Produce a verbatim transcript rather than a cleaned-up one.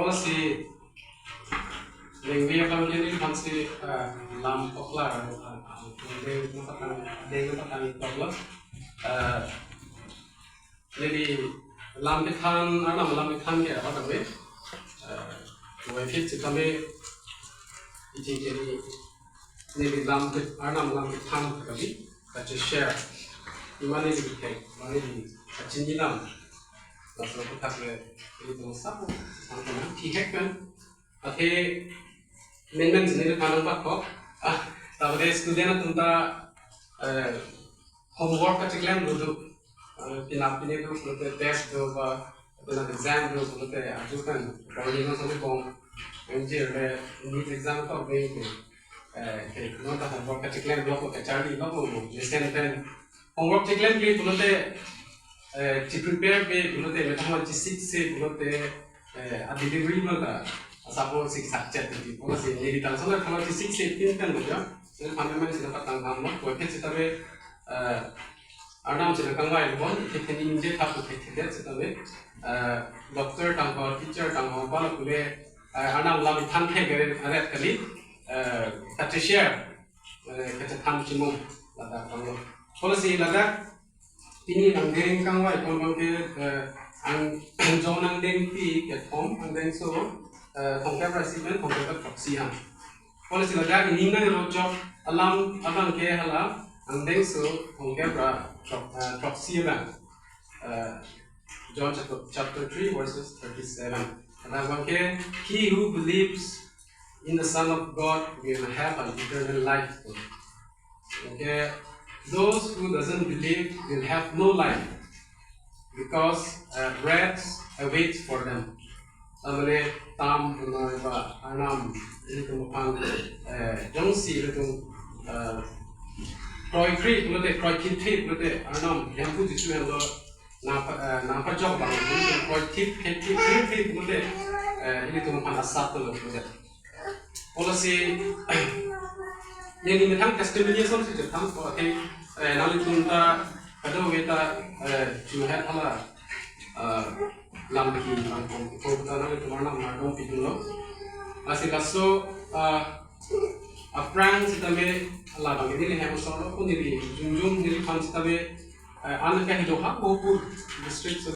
Lasi lengvi abang ke neliphansi, eh, lam koklar, eh, deng patang, deng patang koklar. Eh, neli lam kethan, Arnam lam kethan ke apa kami? Eh, wai phit sitame iji ke neli lam ke, Arnam lam kethan kali, kache share. Imani di ke, mani di kachini lam. Laso aphuthak le, nelitum sabo, sampai nanti hack kan. Athe, men men sini le kanang bak kok. Ah, tadi student atum ta, eh, homework kacheklem dulu. Eh, pinap pini tu, pulote test do ba, pinap exam do, pulote aju kan. Kalau di nang sampai kong, anjir le, NEET exam to be ke. Eh, ke, non ta homework kacheklem lo ko, kacharli lo ko, listen pen. Homework cheklem ke pulote, eh, chi prepare ke pulote, methang chi sik se pulote, eh, a delivery ma ta, asap sik sak chet ke. Pulote, neli tang sana thang chi sik se tin kan lo ya. Neli phan men sina patang ham lo, ko ke sitame, eh, Arnam sina kangvai bon, ke theni inje thap ke thede sitame, eh, doctor tang ko, teacher tang ko, bala pule, eh, Arnam lam than the gare aret kali, eh, kache share, eh, kachethan chimum ladak bang lo. Pulote ladak pini angdeng kangvai kon bang ke, eh, ang John angdengpi kethom, angdengso, eh, thomkep ra isi pen thomkep ra throksi an. Pulote ladak ining nangrojok alam abang ke hala angdengso thomkep ra throk, eh, throksi abang. Eh, John chapter, chapter three, verses thirty-seven. Ladak bang ke, "He who believes in the Son of God will have an eternal life." Okay, those who doesn't believe will have no life, because, uh, wrath awaits for them. Amane tam punoi ba Arnam ilitum aphan, eh, jongsi ilitum, eh, kroikre pulote, kroikre pulote Arnam Hemphu Jisu henlo nangpa, eh, nangpajok abang, kroikre, kroikre pulote, eh, ilitum aphan asap lo pulote. Pulote, neli methang testimony ason si chethan ko athe, eh, nanglitum ta kadokave ta, eh, chu het hala, eh, lam ki lam kong ko ta nanglitum Arnam mardom pidunlo. Lasi laso, eh, aphrang sitame labang neli hem ason lo ko neli jumjum neliphan sitame, eh, an kahelo ha Kohpur district.